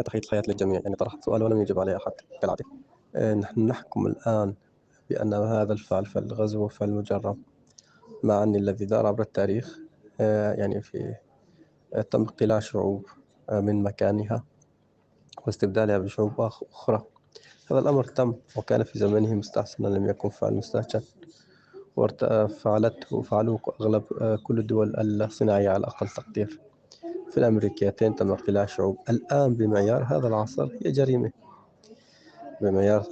تحية الحياة للجميع. يعني طرحت سؤال ولم يجب عليه أحد كالعادة. نحن نحكم الآن بأن هذا الفعل، فعل الغزو، فعل مجرم، مع أن الذي دار عبر التاريخ يعني في تم اقتلاع شعوب من مكانها واستبدالها بشعوب أخرى. هذا الأمر تم وكان في زمنه مستحسنا، لم يكن فعل مستهجن، وفعلته فعلوه أغلب كل الدول الصناعية على أقل تقدير. في الأمريكيتين تم اقتلاع شعوب. الآن بمعيار هذا العصر هي جريمة، بمعيار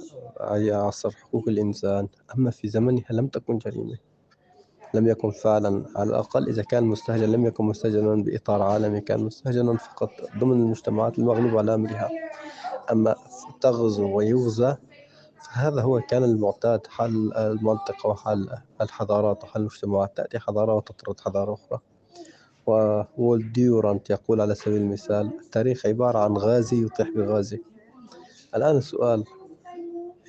عصر حقوق الإنسان. أما في زمنها لم تكن جريمة، لم يكن فعلا، على الأقل إذا كان مستهجن لم يكن مستهجنا بإطار عالمي، كان مستهجنا فقط ضمن المجتمعات المغلوب على أمرها. أما تغزو ويغزى فهذا هو كان المعتاد، حال المنطقة وحال الحضارات وحال المجتمعات، تأتي حضارة وتطرد حضارة أخرى. وولد ديورانت يقول على سبيل المثال: التاريخ عبارة عن غازي يطيح بغازي. الآن السؤال: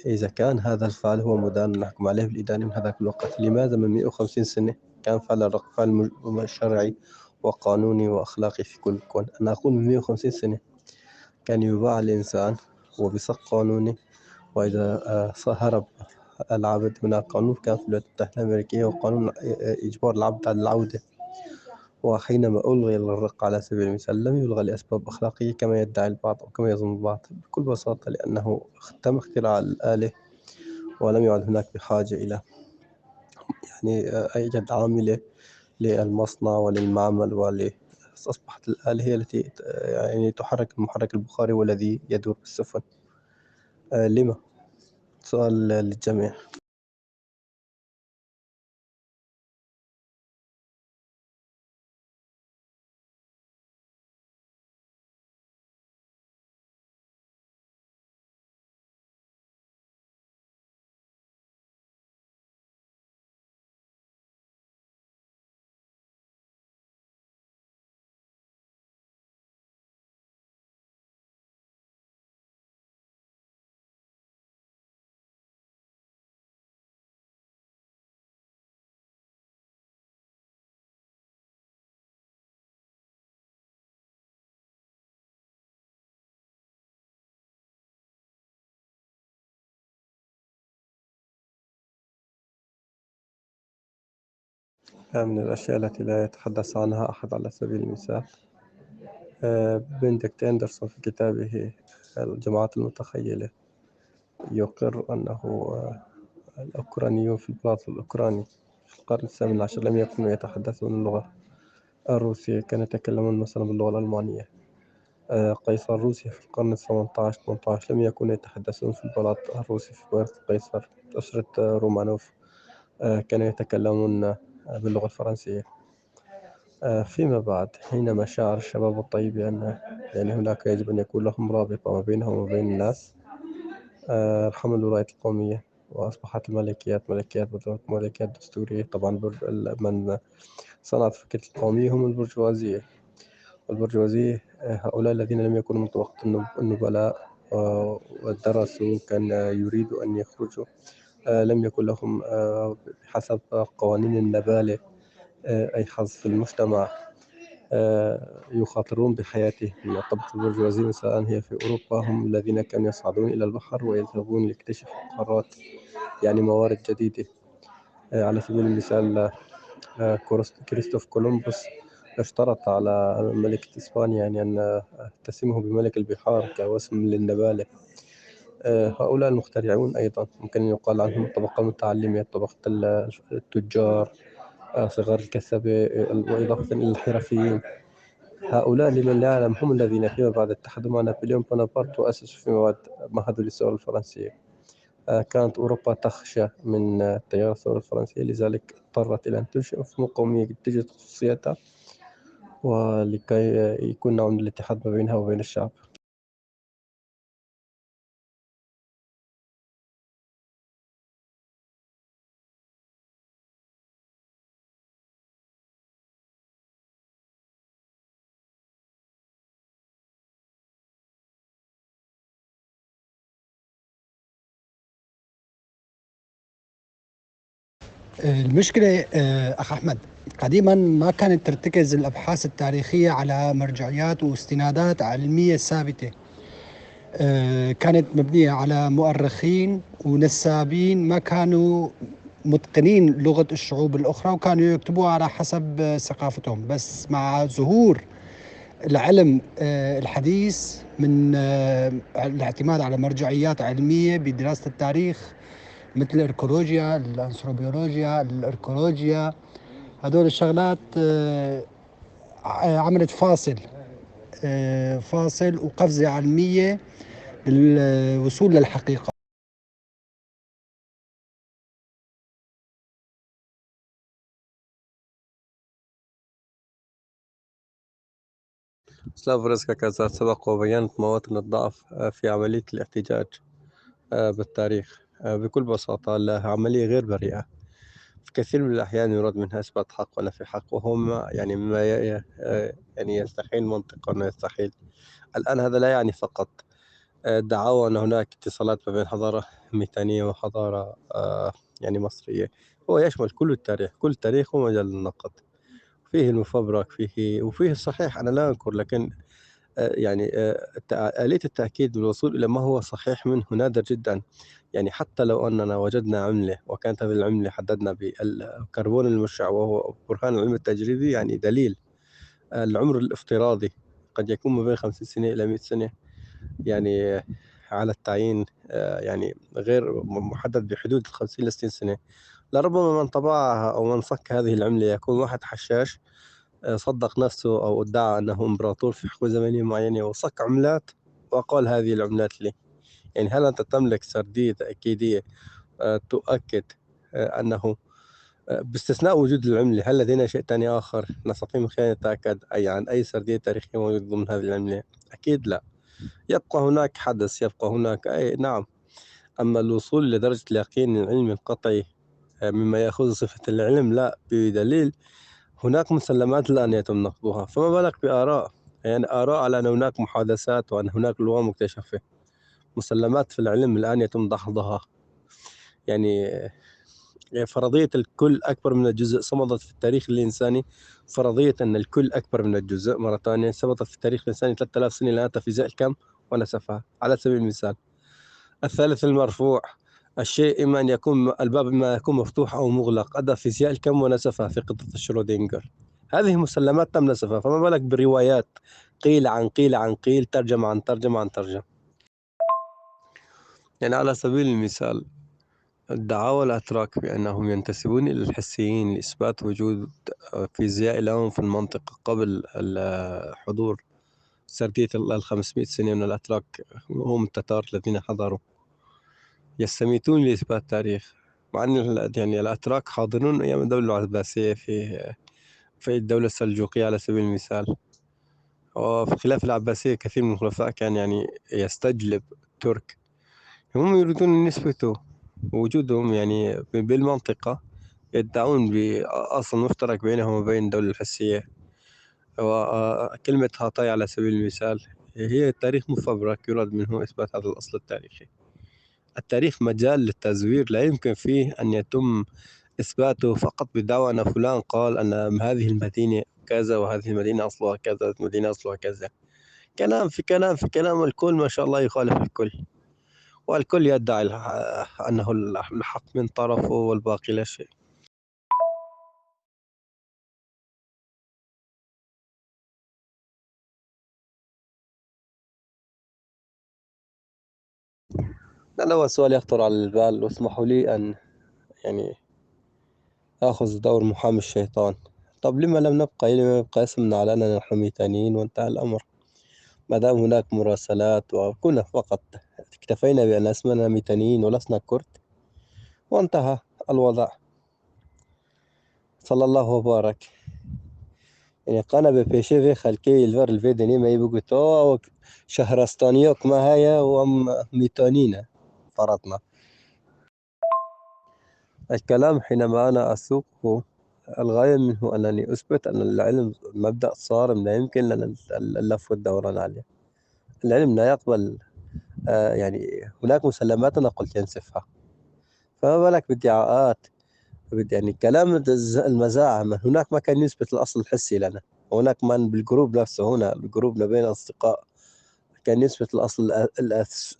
إذا كان هذا الفعل هو مدان نحكم عليه بالإدانة من هذاك الوقت، لماذا من 150 سنة كان فعل الرق فعل شرعي وقانوني وأخلاقي في كل الكون؟ أنا أقول من 150 سنة كان يباع الإنسان وبصك قانوني، وإذا هرب العبد هناك قانون كان في الولايات المتحدة الأمريكية، وقانون إجبار العبد على العودة. وحينما ألغي الرق على سبيل المثال لم يلغى لأسباب أخلاقية كما يدعي البعض أو كما يظن البعض، بكل بساطة لأنه تم اختراع الآلة ولم يعد هناك بحاجة إلى يعني أيجاد عاملة للمصنع وللمعمل، أصبحت الآلة هي التي يعني تحرك المحرك البخاري والذي يدور بالسفن. لما؟ سؤال للجميع. من الأشياء التي لا يتحدث عنها أحد على سبيل المثال بنديكت أندرسون في كتابه الجماعات المتخيلة يقر أنه الأوكرانيون في البلاط الأوكراني في القرن الثامن عشر لم يكونوا يتحدثون اللغة الروسية، كانوا يتكلمون مثلا باللغة الألمانية. قيصر روسيا في القرن 18 18 لم يكونوا يتحدثون في البلاط الروسي في بلاط القيصر. أسرة رومانوف كانوا يتكلمون باللغة الفرنسية. فيما بعد حينما شعر الشباب الطيب بأن يعني هناك يجب أن يكون لهم رابطة ما بينهم وبين الناس، حملوا راية القومية وأصبحت الملكيات ملكيات بدل ملكيات دستورية. طبعا من صنعت فكرة القومية هم البرجوازية، والبرجوازية هؤلاء الذين لم يكونوا من طبقة النبلاء ودرسوا كان يريدوا أن يخرجوا، لم يكن لهم بحسب قوانين النبالة أي حظ في المجتمع، يخاطرون بحياتهم. الطبقة البرجوازية مثلا هي في أوروبا هم الذين كانوا يصعدون إلى البحر ويذهبون ليكتشفوا قارات، يعني موارد جديدة. على سبيل المثال كريستوف كولومبوس اشترط على ملكة إسبانيا يعني أن تسمه بملك البحار كوسم للنبالة. هؤلاء المخترعون أيضا ممكن أن يقال عنهم الطبقة المتعلمة، طبقة التجار، صغار الكسبة، وإضافة إلى الحرفيين. هؤلاء لمن لا يعلم هم الذين فيما بعد اتحدوا مع نابليون بونابرت وأسسوا فيما بعد مهدوا للثورة الفرنسية. كانت أوروبا تخشى من تيار الثورة الفرنسية، لذلك اضطرت إلى أن تنشئ مفهوم قومية تجد خصوصيتها ولكي يكون نوع من الاتحاد ما بينها وبين الشعب. المشكلة أخ أحمد، قديما ما كانت ترتكز الأبحاث التاريخية على مرجعيات واستنادات علمية ثابتة. كانت مبنية على مؤرخين ونسابين ما كانوا متقنين لغة الشعوب الأخرى، وكانوا يكتبوها على حسب ثقافتهم. بس مع ظهور العلم الحديث من الاعتماد على مرجعيات علمية بدراسة التاريخ مثل الإركولوجيا، الأنثروبيولوجيا، الإركولوجيا، هدول الشغلات عملت فاصل وقفزة علمية للوصول للحقيقة. سلافرسكا كذا سبق وبينت مواطن الضعف في عملية الاحتجاج بالتاريخ. بكل بساطة العملية غير بريئة، في كثير من الأحيان يراد منها إثبات حق ونفي حق، وهو ما يعني ما يعني يستحيل منطقا ويستحيل الآن. هذا لا يعني فقط دعاوى أن هناك اتصالات ما بين حضارة ميتانية وحضارة يعني مصرية، هو يشمل كل التاريخ، كل تاريخ هو مجال للنقد، فيه المفبرك فيه وفيه الصحيح، أنا لا أنكر، لكن آلية التأكيد بالوصول إلى ما هو صحيح منه نادر جدا. يعني حتى لو أننا وجدنا عملة وكانت هذه العملة حددنا بالكربون المشع وهو برهان العلم التجريبي، يعني دليل العمر الافتراضي قد يكون ما بين 50 سنة إلى 100 سنة، يعني على التعيين يعني غير محدد بحدود 50 إلى 60 سنة. لربما من طبعها أو من صك هذه العملة يكون واحد حشاش صدق نفسه أو ادعى أنه إمبراطور في حقبة زمنية معينة وصك عملات وقال هذه العملات لي. يعني هل أنت تملك سردية تأكيدية تؤكد أنه باستثناء وجود العملة هل لدينا شيء ثاني آخر نستطيع من خلاله نتأكد أي عن أي سردية تاريخية موجودة ضمن هذه العملة؟ أكيد لا. يبقى هناك حدث، يبقى هناك أي نعم. أما الوصول لدرجة اليقين العلمي القطعي مما يأخذ صفة العلم لا، بدليل هناك مسلمات الآن يتم نقضها، فما بالك بآراء، يعني آراء على أن هناك محادثات وأن هناك لغة مكتشفة، مسلمات في العلم الآن يتم دحضها. يعني فرضية الكل أكبر من الجزء صمدت في التاريخ الإنساني، فرضية أن الكل أكبر من الجزء مرة ثانية ثبتت في التاريخ الإنساني 3000 سنة الآن فيزياء الكم ونسفها. على سبيل المثال الثالث المرفوع، الشيء إما أن يكون الباب إما يكون مفتوح أو مغلق، أدى فيزياء الكم ونسفها في قطة شرودنجر. هذه مسلمات تم نسفها، فما بالك بروايات قيل عن قيل عن قيل، ترجم عن ترجم عن ترجم. يعني على سبيل المثال الدعاوى الأتراك بأنهم ينتسبون إلى الحسيين لإثبات وجود فيزياء لهم في المنطقة قبل حضور سردية ال 500 سنة من الأتراك، هم التتار الذين حضروا، يستميتون لإثبات تاريخ، مع أن يعني الأتراك حاضرون أيام الدولة العباسية في الدولة السلجوقية على سبيل المثال. وفي الخلافة العباسية كثير من الخلفاء كان يعني يستجلب الترك، هم يريدون أن يثبتوا وجودهم يعني بالمنطقة، يدعون بأصل مشترك بينهم وبين الدولة الحسية. وكلمة هاتاي على سبيل المثال هي تاريخ مفبرك يراد منه إثبات هذا الأصل التاريخي. التاريخ مجال للتزوير، لا يمكن فيه أن يتم إثباته فقط بدعوى أن فلان قال أن هذه المدينة كذا وهذه المدينة أصلها كذا، المدينة أصلها كذا. كلام في كلام في كلام، الكل ما شاء الله يخالف الكل، والكل يدعي أنه الحق من طرفه والباقي لا شيء. لا، هو سؤال يخطر على البال، واسمحوا لي أن يعني آخذ دور محامي الشيطان. طب لما لم نبقى، لما يبقى اسمنا على أننا نحن ميتانيين وانتهى الأمر؟ ما دام هناك مراسلات وكنا فقط اكتفينا بأن اسمنا ميتانيين ولسنا كرد وانتهى الوضع. صلى الله وبارك. يعني قانا ببيشي في خلكي الفر الفيدني ما يبقوا تو شهرستانيوك ما هيا وهم ميتانينا فرضنا. الكلام حينما أنا أسوقه الغاية منه أنني أثبت أن العلم مبدأ صارم لا يمكن لنا اللف والدوران عليه. العلم لا يقبل يعني هناك مسلمات أنا قلت ينسفها، فما بالك بادعاءات يعني كلام المزاعم. هناك ما كان يثبت الأصل الحسي لنا، وهناك من بالجروب نفسه، هنا بالجروب ما بين أصدقاء كان يثبت الأصل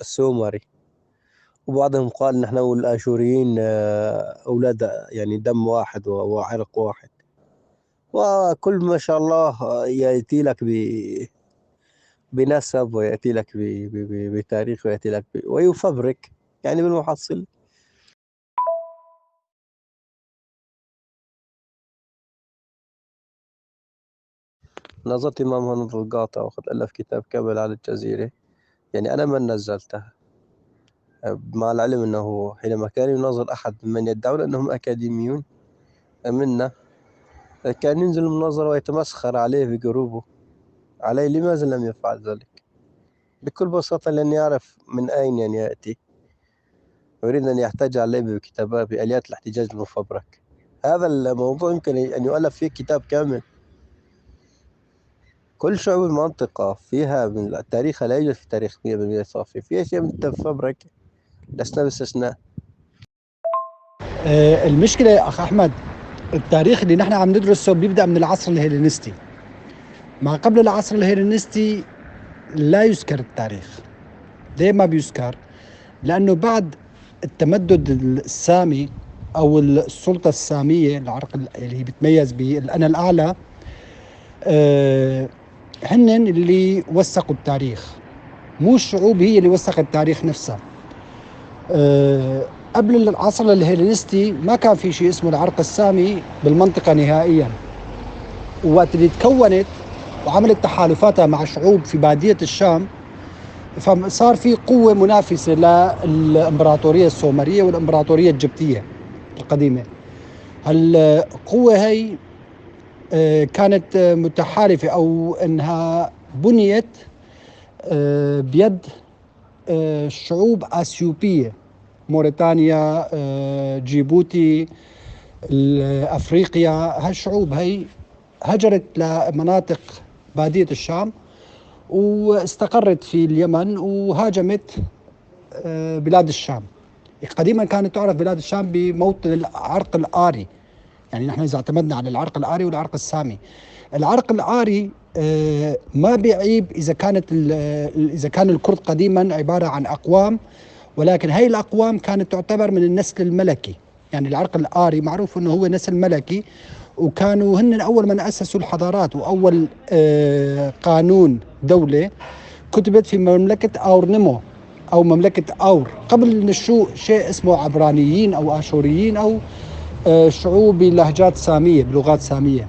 السومري، وبعضهم قال نحن والآشوريين أولاد يعني دم واحد وعرق واحد، وكل ما شاء الله يأتي لك بنسب ويأتي لك بتاريخ ويأتي لك ويفبرك يعني بالمحصل. نظرت إمام مهند القاطع وقد ألف كتاب كامل على الجزيرة، يعني أنا من نزلتها، مع العلم أنه حينما كان يناظر أحد من يدعون أنهم أكاديميون منا كان ينزل المناظرة ويتمسخر عليه بجروبه علي. لماذا لم يفعل ذلك؟ بكل بساطة لأن يعرف من أين يعني يأتي، ويريد أن يحتج عليه بكتابات بآليات الاحتجاج المفبرك. هذا الموضوع يمكن أن يؤلف فيه كتاب كامل. كل شعوب المنطقة فيها من التاريخ لا يوجد في تاريخ 100% صافي، فيها شيء من التفبرك، لسنا باستثناء. المشكلة يا أخ أحمد، التاريخ اللي نحن عم ندرسه بيبدأ من العصر الهيلينستي. ما قبل العصر الهيلينستي لا يذكر التاريخ. ليه ما بيذكر؟ لأنه بعد التمدد السامي أو السلطة السامية، العرق اللي بيتميز بالأنا الأعلى، هن اللي وثقوا التاريخ، مو الشعوب هي اللي وثقت التاريخ نفسها. قبل العصر الهيلينستي ما كان في شيء اسمه العرق السامي بالمنطقة نهائيا. وقت اللي تكونت وعملت تحالفاتها مع شعوب في بادية الشام، فصار في قوة منافسة للإمبراطورية السومرية والإمبراطورية الجبتية القديمة. هالقوة هي كانت متحالفة أو أنها بنيت بيد شعوب أثيوبية، موريتانيا، جيبوتي، أفريقيا. هالشعوب هي هجرت لمناطق بادية الشام واستقرت في اليمن وهاجمت بلاد الشام. قديما كانت تعرف بلاد الشام بموطن العرق الآري، يعني نحن إذا اعتمدنا على العرق الآري والعرق السامي. العرق الآري ما بيعيب إذا كان الكرد قديما عبارة عن أقوام، ولكن هاي الأقوام كانت تعتبر من النسل الملكي. يعني العرق الآري معروف أنه هو نسل ملكي، وكانوا هن أول من أسسوا الحضارات، وأول قانون دولة كتبت في مملكة أورنمو أو مملكة أور، قبل نشوء شيء اسمه عبرانيين أو آشوريين أو شعوب بلهجات سامية بلغات سامية.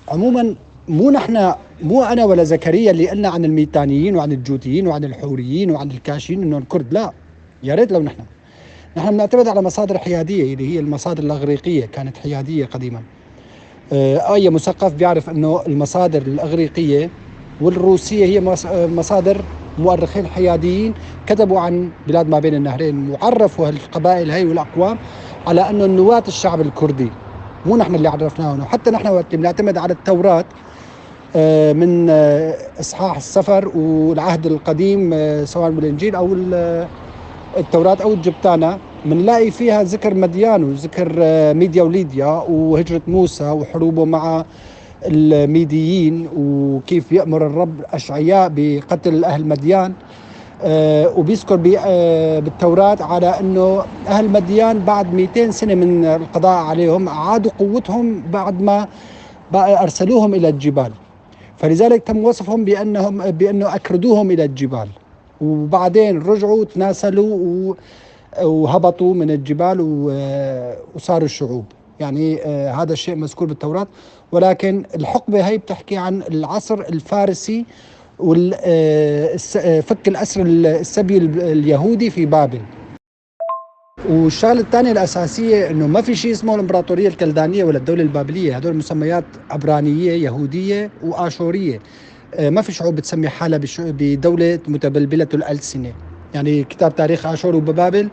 عموما مو نحن، مو أنا ولا زكريا اللي قلنا عن الميتانيين وعن الجوتيين وعن الحوريين وعن الكاشيين إنهم كرد، لا، يا ريت لو نحن بنعتمد على مصادر حيادية اللي هي المصادر الأغريقية، كانت حيادية قديما. أي مثقف بيعرف إنه المصادر الأغريقية والروسية هي مصادر مؤرخين حياديين كتبوا عن بلاد ما بين النهرين، وعرفوا هالقبائل هي والأقوام على أنه نواة الشعب الكردي، مو نحن اللي عرفناهم. وحتى نحن وقت بنعتمد على التوراة من إصحاح السفر والعهد القديم، سواء بالإنجيل أو التوراة أو الجبتانة، بنلاقي فيها ذكر مديان وذكر ميديا وليديا وهجرة موسى وحروبه مع الميديين، وكيف يأمر الرب أشعياء بقتل أهل مديان. وبيذكر بالتوراة على أنه أهل مديان بعد 200 سنة من القضاء عليهم عادوا قوتهم بعد ما أرسلوهم إلى الجبال، فلذلك تم وصفهم بأنه أكردوهم إلى الجبال، وبعدين رجعوا تناسلوا وهبطوا من الجبال وصاروا الشعوب. يعني هذا الشيء مذكور بالتوراة، ولكن الحقبة هي بتحكي عن العصر الفارسي وفك الأسر السبي اليهودي في بابل. والشغلة الثانية الأساسية أنه ما في شيء اسمه الإمبراطورية الكلدانية ولا الدولة البابلية، هدول مسميات عبرانية يهودية وآشورية. ما في شعوب بتسمي حالها بدولة متبلبلة الألسنة. يعني كتاب تاريخ آشور وبابل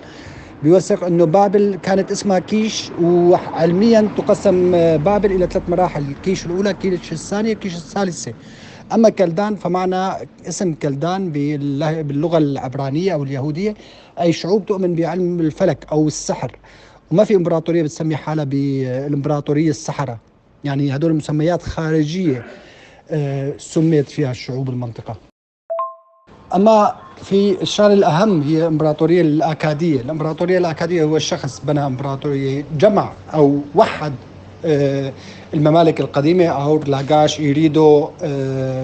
بيوثق أنه بابل كانت اسمها كيش، وعلميا تقسم بابل إلى 3 مراحل: كيش الأولى، كيش الثانية، كيش الثالثة. أما كلدان فمعنى اسم كلدان باللغة العبرانية أو اليهودية أي شعوب تؤمن بعلم الفلك أو السحر، وما في إمبراطورية بتسمي حالها بالإمبراطورية السحرة. يعني هدول مسميات خارجية سميت فيها الشعوب المنطقة. أما في الشغلة الأهم هي الإمبراطورية الأكادية. الإمبراطورية الأكادية هو الشخص بنى إمبراطورية، جمع أو وحد الممالك القديمة، أو لاغاش، إيريدو،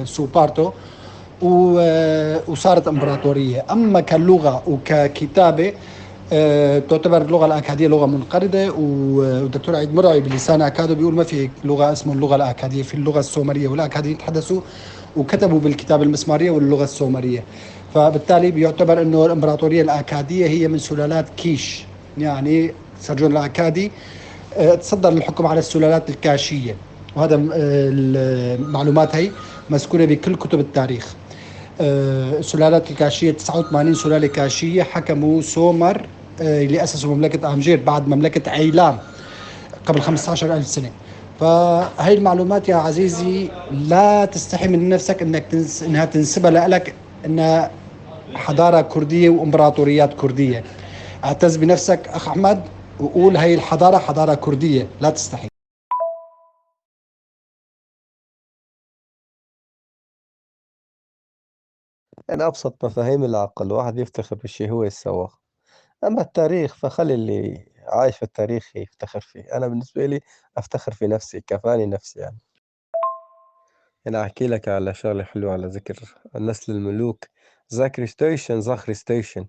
سوبارتو، وصارت إمبراطورية. أما كلغة وككتابة تعتبر اللغة الأكادية لغة منقرضة، والدكتور عيد مرعي بلسان أكادو بيقول ما في لغة اسمها اللغة الأكادية، في اللغة السومرية، والأكاديين تحدثوا وكتبوا بالكتابة المسمارية واللغة السومرية. فبالتالي بيعتبر أنه الإمبراطورية الأكادية هي من سلالات كيش، يعني سرجون الأكادي تصدر الحكم على السلالات الكاشية، وهذا المعلومات هي مذكورة بكل كتب التاريخ. السلالات الكاشية 89 سلالة كاشية حكموا سومر، اللي أسسوا مملكة أمجير بعد مملكة عيلام قبل 15,000 سنة. فهي المعلومات يا عزيزي لا تستحي من نفسك انك انها تنسبها لك، انها حضارة كردية وامبراطوريات كردية. اعتز بنفسك اخ احمد وقول هي الحضارة حضارة كردية، لا تستحي. يعني أبسط مفاهيم العقل، واحد يفتخر بالشيء هو سواه. أما التاريخ فخلي اللي عايش في التاريخ يفتخر فيه. أنا بالنسبة لي أفتخر في نفسي، كفاني نفسي يعني. أنا أحكي لك على شغلة حلوة على ذكر نسل الملوك. زاكري ستيشن، زاخري ستيشن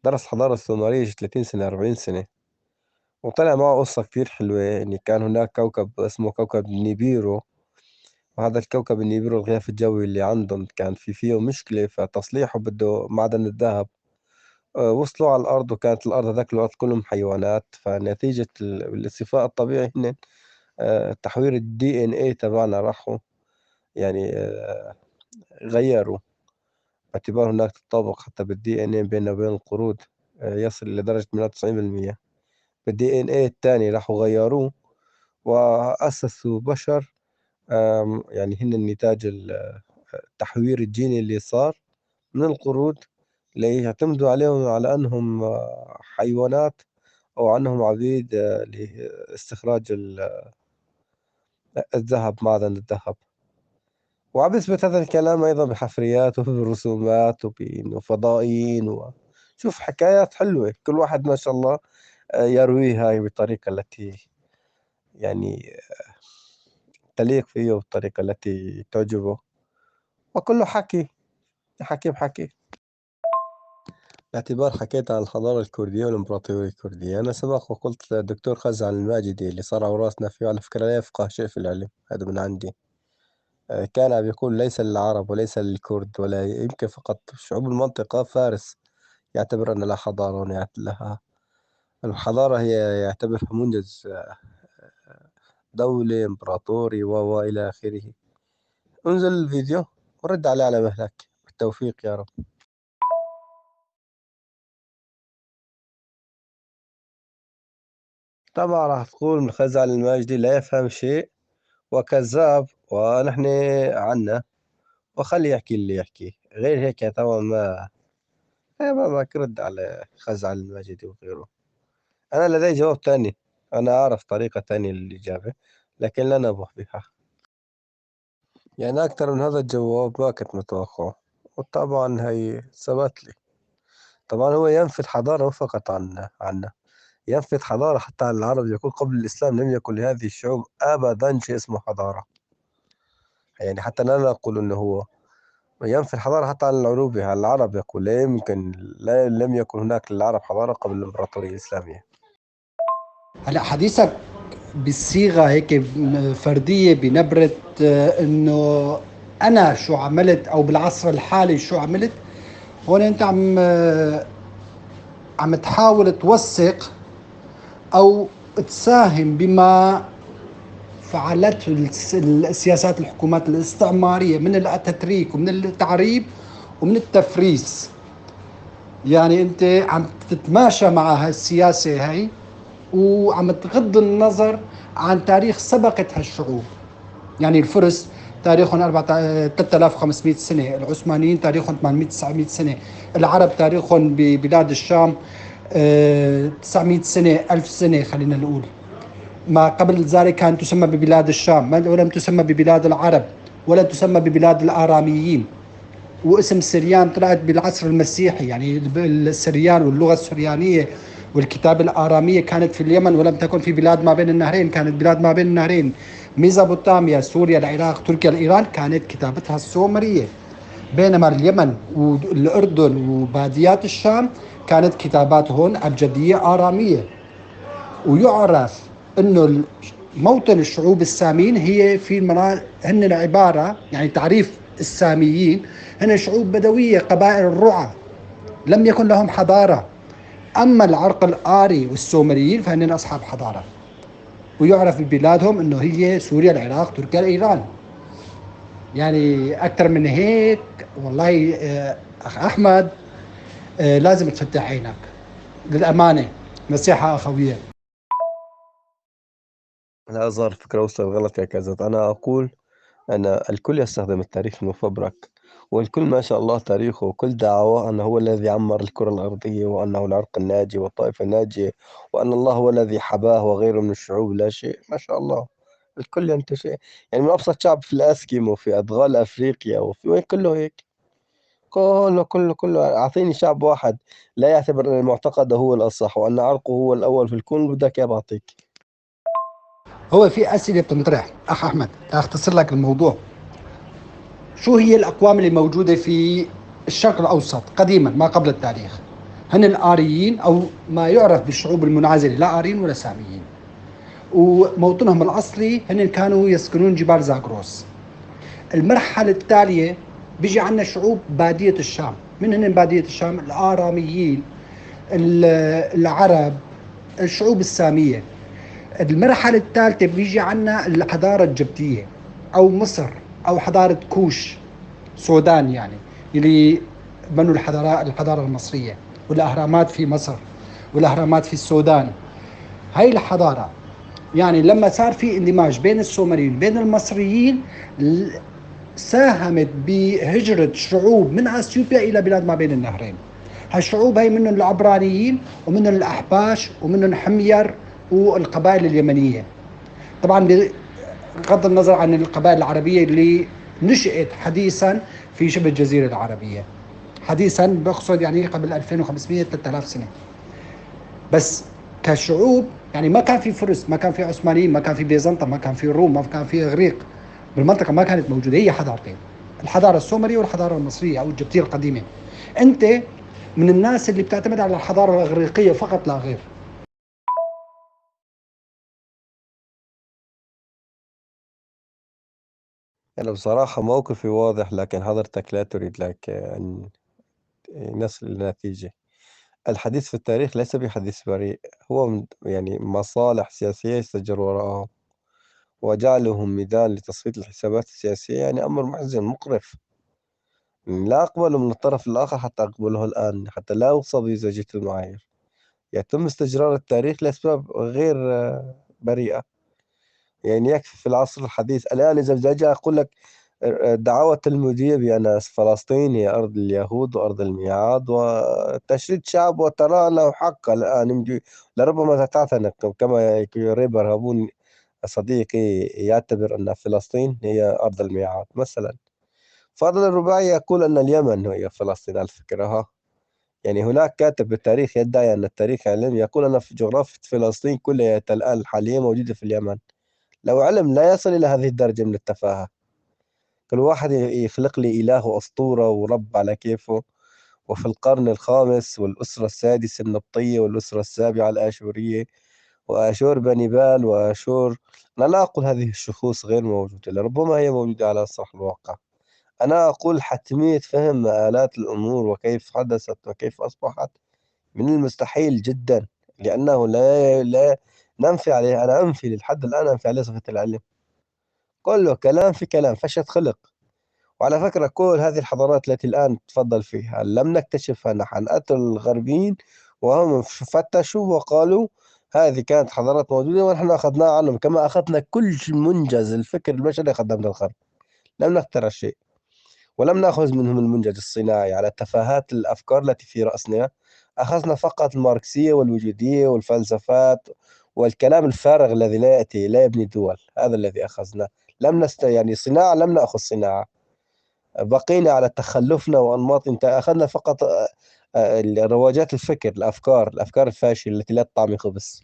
درس الحضارة السومرية 30 سنة 40 سنة، وطلع معه قصة كتير حلوة، إن كان هناك كوكب اسمه كوكب نيبيرو، وهذا الكوكب النيبيرو الغلاف الجوي اللي عندهم كان فيه مشكلة، فتصليحه بده معدن الذهب. وصلوا على الأرض، وكانت الأرض هذاك الوقت كلهم حيوانات، فنتيجة الاصطفاء الطبيعي هن تحوير الدي إن إيه تبعنا راحوا يعني غيروا، باعتبار هناك تطابق حتى بالدي إن إيه بيننا وبين القرود يصل إلى درجة 98%. بالدي إن إيه الثاني راحوا غيروه وأسسوا بشر، يعني هن النتاج التحوير الجيني اللي صار من القرود ليعتمدوا عليهم على أنهم حيوانات أو أنهم عبيد لاستخراج الذهب، معدن الذهب. وعم بيثبت هذا الكلام أيضا بحفريات وبرسومات وبإنه فضائيين شوف حكايات حلوة، كل واحد ما شاء الله يرويها بالطريقة التي يعني تليق فيه والطريقة التي تعجبه، وكله حكي حكي بحكي. باعتبار حكيت عن الحضارة الكردية والإمبراطورية الكردية، أنا سبق وقلت للدكتور خزعل الماجدي اللي صار على راسنا فيه، على فكرة لا يفقه شيء في العلم، هذا من عندي، كان عم يقول ليس للعرب وليس للكرد ولا يمكن فقط شعوب المنطقة فارس يعتبر أن لا حضارة لها. الحضارة هي يعتبرها منجز دولة إمبراطوري و إلى آخره. انزل الفيديو ورد عليه على مهلك، بالتوفيق يا رب. طبعا راح تقول من خزعل الماجدي لا يفهم شيء وكذاب ونحن عنا، وخلي يحكي اللي يحكي، غير هيك طبعا ما رد على خزعل الماجدي وغيره. أنا لدي جواب ثاني، أنا أعرف طريقة ثانية للإجابة لكن لا نبوح بها. يعني أكثر من هذا الجواب ما كنت متوقعه، وطبعا هي ثبت لي. طبعا هو ينفي الحضارة مو فقط عنا، ينفي الحضارة حتى عن العرب. يقول قبل الإسلام لم يكن لهذه الشعوب أبدا شيء اسمه حضارة، يعني حتى لا نقول أنه هو ينفي الحضارة حتى عن العروبة، عن العرب. يقول لا يمكن، لا لم يكن هناك للعرب حضارة قبل الإمبراطورية الإسلامية. هلا حديثك بالصيغة هيك فردية بنبرة إنه أنا شو عملت أو بالعصر الحالي شو عملت، هون أنت عم تحاول توثق أو تساهم بما فعلته السياسات الحكومات الاستعمارية من التتريك ومن التعريب ومن التفريس. يعني أنت عم تتماشى مع هالسياسة هاي وعم تغض النظر عن تاريخ سبقت هالشعوب. يعني الفرس تاريخهم 3500 سنة، العثمانيين تاريخهم 800 900 سنة، العرب تاريخهم ببلاد الشام 900 سنة 1000 سنة خلينا نقول. ما قبل ذلك كانت تسمى ببلاد الشام، ولم تسمى ببلاد العرب ولا تسمى ببلاد الآراميين. واسم سريان طلعت بالعصر المسيحي، يعني السريان واللغة السريانية والكتابة الآرامية كانت في اليمن ولم تكن في بلاد ما بين النهرين. كانت بلاد ما بين النهرين ميزوبوتاميا، سوريا، العراق، تركيا، الإيران كانت كتابتها السومرية، بينما اليمن والأردن وباديات الشام كانت كتاباتهم أبجدية آرامية. ويعرف أنه موطن الشعوب الساميين هي في المناطق، هن العبارة يعني تعريف الساميين هن شعوب بدوية، قبائل الرعى، لم يكن لهم حضارة. أما العرق الآري والسومريين فهن أصحاب حضارة، ويعرف ببلادهم أنه هي سوريا، العراق، تركيا، إيران. يعني أكثر من هيك والله أخ أحمد لازم تفتح عينك للأمانة، نصيحة أخوية. لا أظهر فكرة وصلت غلط يا كازات. أنا أقول أن الكل يستخدم التاريخ المفبرك، والكل ما شاء الله تاريخه وكل دعواه أنه هو الذي عمر الكرة الأرضية، وأنه العرق الناجي والطائفة الناجية، وأن الله هو الذي حباه وغيره من الشعوب لا شيء. ما شاء الله الكل ينتشئ، يعني من أبسط شعب في الأسكيمو، في أدغال أفريقيا، وفي وين كله هيك، كله كله كله. أعطيني شعب واحد لا يعتبر أن المعتقد هو الأصح وأن عرقه هو الأول في الكون، بدك يا بعطيك. هو في أسئلة بتنطرح أخ أحمد، أختصر لك الموضوع. شو هي الأقوام اللي موجودة في الشرق الأوسط قديما ما قبل التاريخ؟ هن الآريين أو ما يعرف بالشعوب المنعزلة، لا آريين ولا ساميين، وموطنهم الأصلي هن كانوا يسكنون جبال زاغروس. المرحلة التالية بيجي عندنا شعوب بادية الشام. من هن بادية الشام؟ الآراميين، العرب، الشعوب السامية. المرحلة الثالثة بيجي عندنا الحضارة الجبتية أو مصر أو حضارة كوش، سودان، يعني اللي بنوا الحضارة المصرية والأهرامات في مصر والأهرامات في السودان. هاي الحضارة يعني لما صار في اندماج بين السومريين بين المصريين ساهمت بهجرة شعوب من أثيوبيا إلى بلاد ما بين النهرين. هالشعوب هي منهم العبرانيين ومنهم الأحباش ومنهم حمير والقبائل اليمنية، طبعا بغض النظر عن القبائل العربية اللي نشأت حديثا في شبه الجزيرة العربية. حديثا بقصد يعني قبل 2500 3000 سنة. بس كشعوب يعني ما كان في فرس، ما كان في عثمانيين، ما كان في بيزنطة، ما كان في روم، ما كان في إغريق بالمنطقة، ما كانت موجودة. هي حضارتين، الحضارة السومرية والحضارة المصرية أو الجبتية القديمة. أنت من الناس اللي بتعتمد على الحضارة الإغريقية فقط لا غير. أنا بصراحة موقفي واضح، لكن حضرتك لا تريد لك أن نصل لنتيجة. الحديث في التاريخ ليس بحديث بريء، هو يعني مصالح سياسية يستجر وراءها، وجعلهم ميدان لتصفية الحسابات السياسية يعني أمر محزن مقرف. لا أقبله من الطرف الآخر حتى أقبله الآن، حتى لا أوصى بزجاجة المعايير. يتم استجرار التاريخ لأسباب غير بريئة. يعني يكفي في العصر الحديث الآن إذا بدي أجي أقول لك دعوة المدير بأن فلسطين هي أرض اليهود وأرض الميعاد وتشريد شعب وترى له حق الآن، لربما تعتنق كما ريبر هابون صديقي يعتبر أن فلسطين هي أرض الميعاد مثلا. فاضل الرباعي يقول أن اليمن هي فلسطين على فكرة. ها يعني هناك كاتب بالتاريخ يدعي أن التاريخ علم، يقول أن في جغرافية فلسطين كلها الآن الحالية موجودة في اليمن. لو علم لا يصل إلى هذه الدرجة من التفاهة. كل واحد يخلق لي إله وأسطورة ورب على كيفه. وفي القرن الخامس والأسرة السادسة النبطية والأسرة السابعة الآشورية وآشور بني بال وآشور، أنا لا أقول هذه الشخوص غير موجودة، لربما هي موجودة على سطح الواقع. أنا أقول حتمية فهم مآلات الأمور وكيف حدثت وكيف أصبحت من المستحيل جدا، لأنه لا ننفي عليه. أنا أنفي للحد الآن، أنفي عليه صفة العلم. كله كلام في كلام، فشة خلق. وعلى فكرة كل هذه الحضارات التي الآن تفضل فيها لم نكتشفها نحن، أتوا الغربيين وهم فتشوا وقالوا هذه كانت حضارات موجودة ونحن أخذناها عنهم، كما أخذنا كل منجز الفكر البشري أخذناه من الغرب، لم نخترع شيء ولم نأخذ منهم المنجز الصناعي على تفاهات الأفكار التي في رأسنا. أخذنا فقط الماركسية والوجودية والفلسفات والكلام الفارغ الذي لا يأتي لا يبني دول، هذا الذي أخذناه. لم نست يعني صناعة، لم نأخذ صناعة. بقينا على تخلفنا وأنماط، أخذنا فقط رواجات الفكر، الأفكار الفاشلة التي لا تطعم خبز.